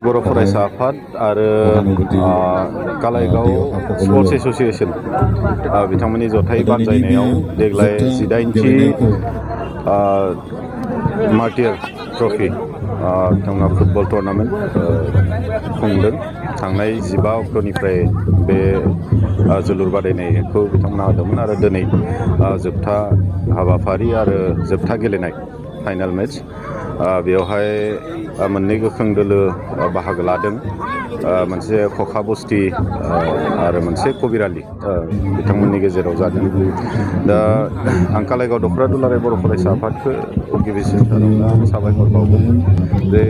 बर' फरायसा आफाद आरो कालाइगाव स्पर्ट्स एस'सिएशन बिथांमोननि जथाय बानजायनायाव देग्लाय 18थि मार्टियार ट्रफि बिथांमोना फुटबल टुर्नामेन्ट खुंदों। थांनाय 15 अक्ट'निफ्राय बे जोलुर बादायनायखौ बिथांमोना होदोंमोन आरो दिनै जोबथा हाबाफारि आरो जोबथा गेलेनाय फाइनाल मेट्च बेवहाय मोननै गोख्रों दोलो बाहागो लादों। मोनसे खखा बस्ति आरो मोनसे कबिरालि बिथांमोननि गेजेराव जादों। दा आं कालाइगाव दख'रा दुलाराय बर' फरायसा आफादखौ गिबिसिन साबायखर बावदों जे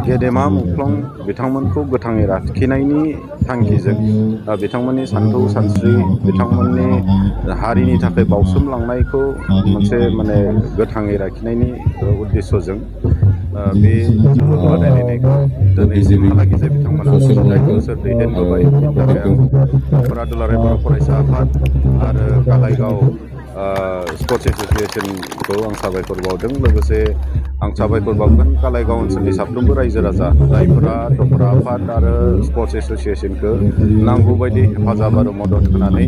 गेदेमा मुंख्लं बिथांमोनखौ गोथाङै लाखिनायनि थांखिजों बिथांमोननि सानथौ सानस्रि बिथांमोननि हारिनि थाखाय बावसोमलांनायखौ मोनसे माने गोथाङै लाखिनायनि उद्देश्यजों बे जोलुर बादायलायनायखौ दिनैसिमहालागै जे बिथांमोना 7 बोसोर दैदेनबोबाय बेनि थाखाय आं दख'रा दुलाराय बर' फरायसा आफाद आरो कालाइगाव स्पर्ट्स एस'सिएशनखौ आं साबायखर बावदों। लोगोसे आं साबायखर बावगोन कालाइगाव ओनसोलनि साफ्रोमबो रायजो राजा जायफोरा दख'रा आफाद आरो स्पर्ट्स एस'सिएशनखौ नांगौबायदि हेफाजाब आरो मदद होनानै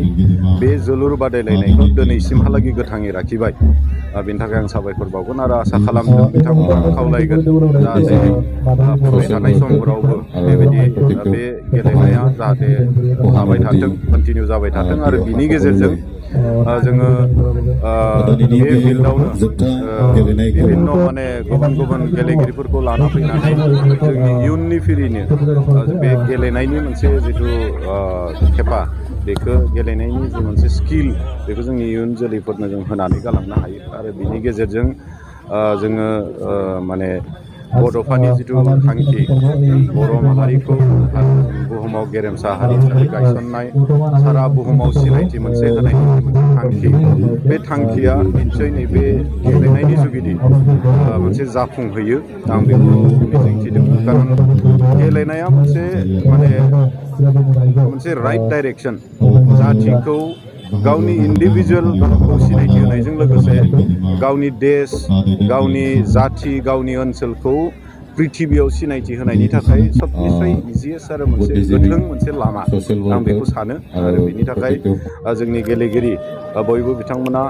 बे जोलुर बादायलायनायखौ दिनैसिमहालागै गोथाङै लाखिबाय। बेनि थाखाय आं साबायखर बावगोन आरो आसा खालामदों बिथांमोना खावलायगोन जाहाथे फैबाय थानाय समफोरावबो बेबायदि बे गेलेनाया जाहाथे थाबाय थाथों, कन्टिनिउ जाबाय थाथों आरो बिनि गेजेरजों जोङो बे फिल्डआवनो बिभिन्न माने गुबुन गुबुन गेलेगिरिफोरखौ लाना फैनानै जोंनि इयुननि फिरिनो बे गेलेनायनि मोनसे जिथु खेपा बेखौ गेलेनायनि जि मोनसे स्किल बेखौ जोंनि इयुन जोलैफोरनो जों होनानै गालांनो हायो आरो बिनि गेजेरजों जोङो माने बड'फानि जिथु थांखि बर' माहारिखौ बुहुमाव गेरेमसा हारि हिसाबै गायसननाय सारा बुहुमाव सिनायथि मोनसे होनायनि मोनसे थांखि बे थांखिया निश्चय नैबे गेलेनायनि जुगिदि मोनसे जाफुंहैयो आं बेखौ मिजिंथिदों। खारन गेलेनाया मोनसे माने मोनसे राइट डाइरेक्सन जाथिखौ गावनि इन्डिभिजुवेलखौ सिनायथि होनायजों लोगोसे गावनि देश गावनि जाथि गावनि ओनसोलखौ प्रिथिबियाव सिनायथि होनायनि थाखाय सबनिफ्राय इजिएस्ट आरो मोनसे गोथों मोनसे लामा आं बेखौ सानो आरो बेनि थाखाय जोंनि गेलेगिरि बयबो बिथांमोना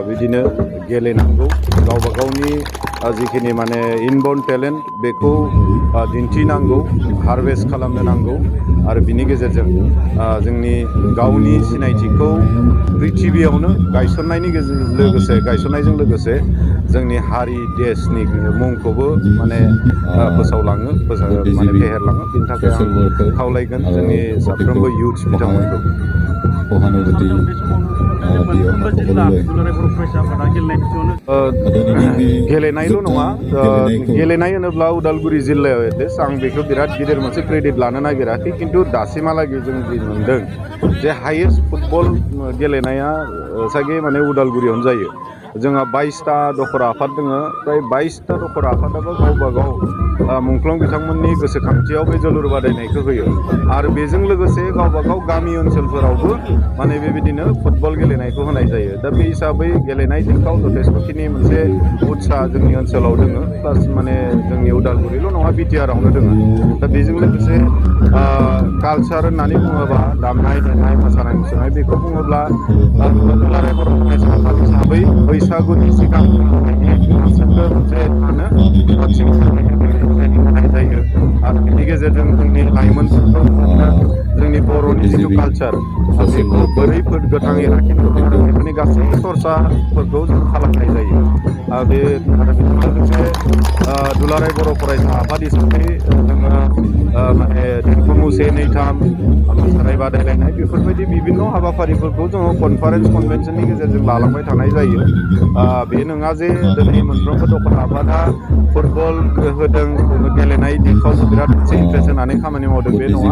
बिदिनो गेलेनांगौ गावबा गावनि जिखिनि माने इनबर्न टेलेन्ट बेखौ दिन्थिनांगौ हारभेस्ट खालामनो नांगौ आरो बिनि गेजेरजों जोंनि गावनि सिनायथिखौ प्रिथिबियावनो गायसननायजों लोगोसे जोंनि हारि देशनि मुंखौबो माने फोसावलाङो माने फेहेरलाङो। बेनि थाखाय आं खावलायगोन जोंनि साफ्रोमबो इयुथ्स बिथांमोनखौ गेलेनायल' नङा गेलेनाय होनोब्ला उदालगुरि जिल्लायाव एटलिस्ट आं बेखौ बिराद गिदिर मोनसे क्रेडिट लानो नागिराखै खिन्थु दासिमहालागै जों जि मोनदों जे हायेस्ट फुटबल गेलेनाया सागे माने उदालगुरियावनो जायो। जोंहा 22टा दख'रा आफाद दङ फ्राय 22टा दख'रा आफादाबो गावबा गाव मुंख्लं बिथांमोननि गोसोखांथियाव बे जोलुर बादायनायखौ होयो आरो बेजों लोगोसे गावबा गाव गामि ओनसोलफोरावबो माने बेबायदिनो फुटबल गेलेनायखौ होनाय जायो। दा बे हिसाबै गेलेनाय दिखाव जथेस्थ'खिनि मोनसे उत्साह जोंनि ओनसोलाव दङ प्लास माने जोंनि उदालगुरिल' नङा बिटिआरआवनो दङ। दा बेजों लोगोसे कालचार होननानै बुङोबा दामनाय देनाय मोसानाय मुसुरनाय बेखौ बुङोब्ला दुलाराय बर' फरायसा आफाद हिसाबै बैसागुनि सिगां मोनसे होनाय जायो आरो बिनि गेजेरजों जोंनि लाइमोनफोरखौ जोंनि बर'नि जिथु कालचार बेखौ बोरै गोथाङै लाखिनांगौ बेफोरनि गासै सरसाफोरखौ जों खालामनाय जायो। बे आरो बेजों लोगोसे दुलाराय बर' फरायसा आफाद हिसाबै जोङो माने देंखो मुसे 2, 3 मोसानाय बादायलायनाय बेफोरबायदि बिभिन्न हाबाफारिफोरखौ जोङो कनफारेन्स कनभेनसननि गेजेरजों लालांबाय थानाय जायो। बे नङा जे दिनै मोनफ्रोमबो दख'रा आफादा फुटबल होदों गेलेनाय दिखाव बिराद मोनसे इन्ट्रेस्ट होनानै खामानि मावदों बे नङा।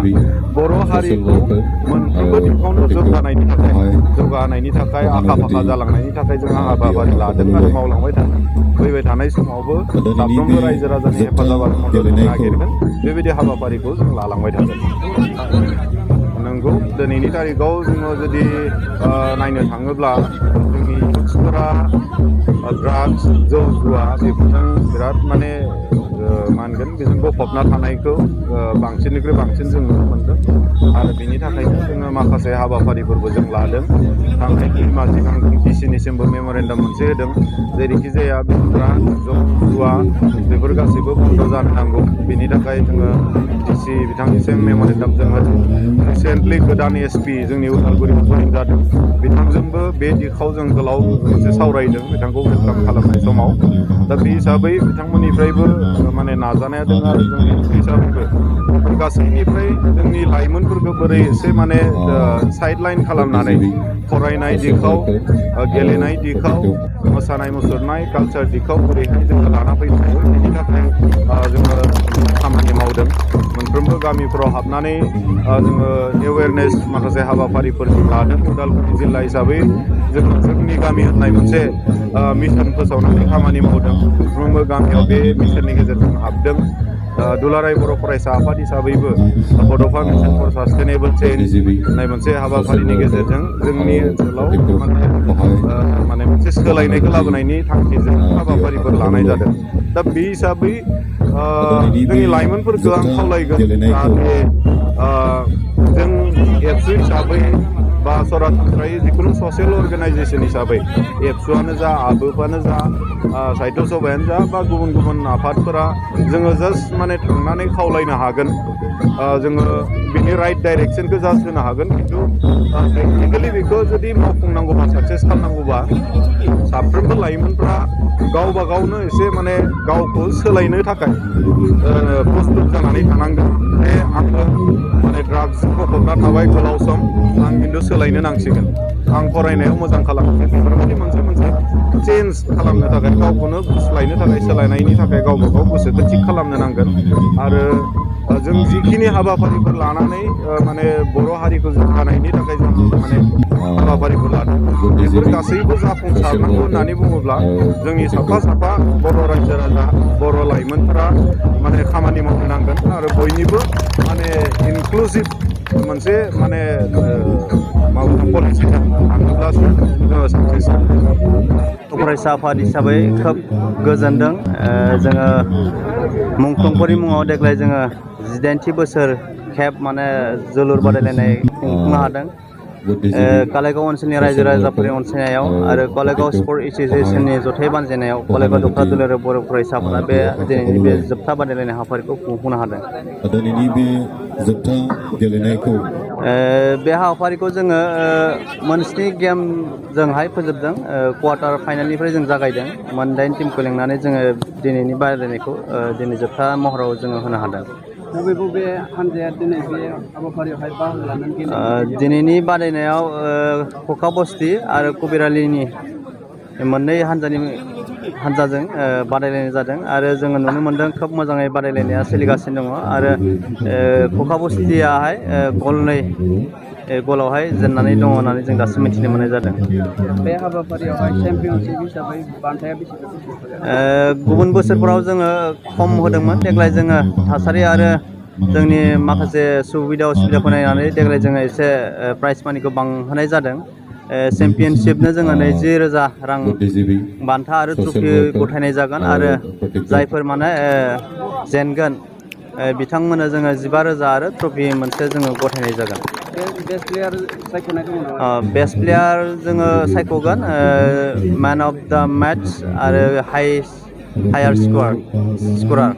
बर' हारिखौ मोनफ्रोमबो दिखावनो जौगाहोनायनि थाखाय आखा फाखा जालांनायनि थाखाय जोंहा हाबाफारि लादों आरो मावलांबाय थादों। फैबाय थानाय समावबो साफ्रोमबो रायजो राजानि हेफाजाब आरो मदद नागिरगोन बेबायदि हाबाफारिखौ जों लालांबाय थागोन। नंगौ दिनैनि तारिखाव जोङो जुदि नायनो थाङोब्ला जोंनि इयुथ्सफोरा ड्राग्स जौ जुवा बेफोरजों बिराद माने मा होनगोन बेजों गफबना थानायखौ बांसिननिख्रुइ बांसिन जों नुनो मोनदों आरो बिनि थाखायनो जोङो माखासे हाबाफारिफोरबो जों लादों थांनाय 2 मास सिगां जों डिसिनिसिमबो मेम'रेन्डाम मोनसे होदों जेरैखि जाया बेफोरा जौ जुवा बेफोर गासैबो बन्द जानो नांगौ बेनि थाखाय जोङो डिसि बिथांनिसिम मेम'रेन्डाम जों होदों रिसेन्टलि गोदान एसपि जोंनि उदालगुरियाव जइन जादों बिथांजोंबो बे दिखाव जों गोलाव मोनसे सावरायदों बिथांखौ वेलकाम खालामनाय समाव दा बे हिसाबै बिथांमोननिफ्रायबो माने नाजानाया दङ आरो जोंनि हिसाबैबो बेफोर गासैनिफ्राय जोंनि लाइमोनफोरखौ बोरै एसे माने साइड लाइन खालामनानै फरायनाय दिखाव गेलेनाय दिखाव मोसानाय मुसुरनाय कालचार दिखाव बोरैहाय जोङो लाना फैनांगौ बेनि थाखाय जोङो खामानि मावदों मोनफ्रोमबो गामिफोराव हाबनानै जोङो एवेरनेस माखासे हाबाफारिफोर लादों उदालगुरि जिल्ला हिसाबै जोङो जोंनि गामि होननाय मोनसे मिशन फोसावनानै खामानि मावदों मोनफ्रोमबो गामियाव बे मिशननि गेजेरजों हाबदों दुलाराय बर' फरायसा आफाद हिसाबैबो बड'फा मिशन फर सास्टेनेबल चेन्ज होननाय मोनसे हाबाफारिनि गेजेरजों जोंनि ओनसोलाव माने मोनसे सोलायनायखौ लाबोनायनि थांखिजों हाबाफारिफोर लानाय जादों दा बे हिसाबै जोंनि लाइमोनफोरखौ आं खावलायगोन जाहाथे जों एबसु हिसाबै बा सरासनस्रायै जिखुनु ससियेल अर्गानाइजेसन हिसाबै एबसुआनो जा आबोफआनो जा साहित्य सभायानो जा बा गुबुन गुबुन आफादफोरा जोङो जास्ट माने थांनानै खावलायनो हागोन जोङो बिनि राइट डाइरेक्सनखौ जास्ट होनो हागोन खिन्थु प्रेक्टिकेलि बेखौ जुदि मावफुंनांगौबा साक्सेस खालामनांगौबा साफ्रोमबो लाइमोनफ्रा गावबा गावनो एसे माने गावखौ सोलायनो थाखाय प्रस्তুत जानानै थानांगोन जे आङो माने ड्राग्सजों गफबना थाबाय गोलाव सम आं खिन्थु सोलायनो नांसिगोन आं फरायनायाव मोजां खालामाखै बेफोरबायदि मोनसे चेन्ज खालामनो थाखाय गावखौनो गुस्लायनो थाखाय सोलायनायनि थाखाय गावबा गाव गोसोखौ थिग खालामनो नांगोन आरो जों जिखिनि हाबाफारिफोर लानानै माने बर' हारिखौ जौगानायनि थाखाय जों माने हाबाफारिफोर लादों बेफोर गासैबो जाफुंसारनांगौ होननानै बुङोब्ला जोंनि साफा साफा बर' रायजो राजा बर' लाइमोनफोरा माने खामानि मावनो नांगोन आरो बयनिबो माने इनक्लुसिभ मोनसे माने माबा पलिसि थाङोब्लासो जोङो साक्सेस फरायसा आफाद हिसाबै खोब गोजोनदों जोङो मुंख्लंफोरनि मुङाव देग्लाय जोङो 18थि बोसोर खेब माने जोलुर बादायलायनाय खुंफुंनो हादों कालाइगाव ओनसोलनि रायजो राजाफोरनि अनसायनायाव आरो कालाइगाव स्पर्ट एस'सिएशननि जथाय बानजायनायाव कालाइगाव दख्ला दुलाराय बर' फरायसा आफादा बे दिनैनि बे जोबथा बादायलायनाय हाबाफारिखौ खुंफुंनो हादों दिनैनि बे जोबथा गेलेनायखौ बे हाबाफारिखौ जोङो मोनस्नि गेमजोंहाय फोजोबदों क्वार्टार फाइनालनिफ्राय जों जागायदों 9 टिमखौ लेंनानै जोङो दिनैनि बादायलायनायखौ दिनै जोबथा महराव जोङो होनो हादों बबे हानजाया दिनै बे हाबाफारियावहाय बाहागो लानानै गेलेदों दिनैनि बादायनायाव खखा बस्ति आरो कबिरालिनि मोननै हानजाजों बादायलायनाय जादों आरो जोङो नुनो मोन्दों खोब मोजाङै बादायलायनाया सोलिगासिनो दङ आरो खखा बस्तियाहाय गलावहाय जेननानै दङ होननानै जों दासिम मिथिनो मोननाय जादों बे हाबाफारियावहाय चेम्पियनशिप हिसाबै बान्थाया बेसेबां गुबुन बोसोरफोराव जोङो खम होदोंमोन देग्लाय जोङो थासारि आरो जोंनि माखासे सुबिदा असुबिदाखौ नायनानै देग्लाय जोङो एसे प्राइज मानिखौ बांहोनाय जादों चेम्पियनशिपनो जोङो 20,000 रां बान्था आरो ट्रफि गथायनाय जागोन आरो जायफोर माने जेनगोन बिथांमोननो जोङो 15,000 आरो ट्रफि मोनसे जोङो गथायनाय जागोन बेस्ट प्लेयार सायख'नाय दङ नामा बेस्ट प्लेयार जोङो सायख'गोन मेन अफ द मेच आरो हायार स्करार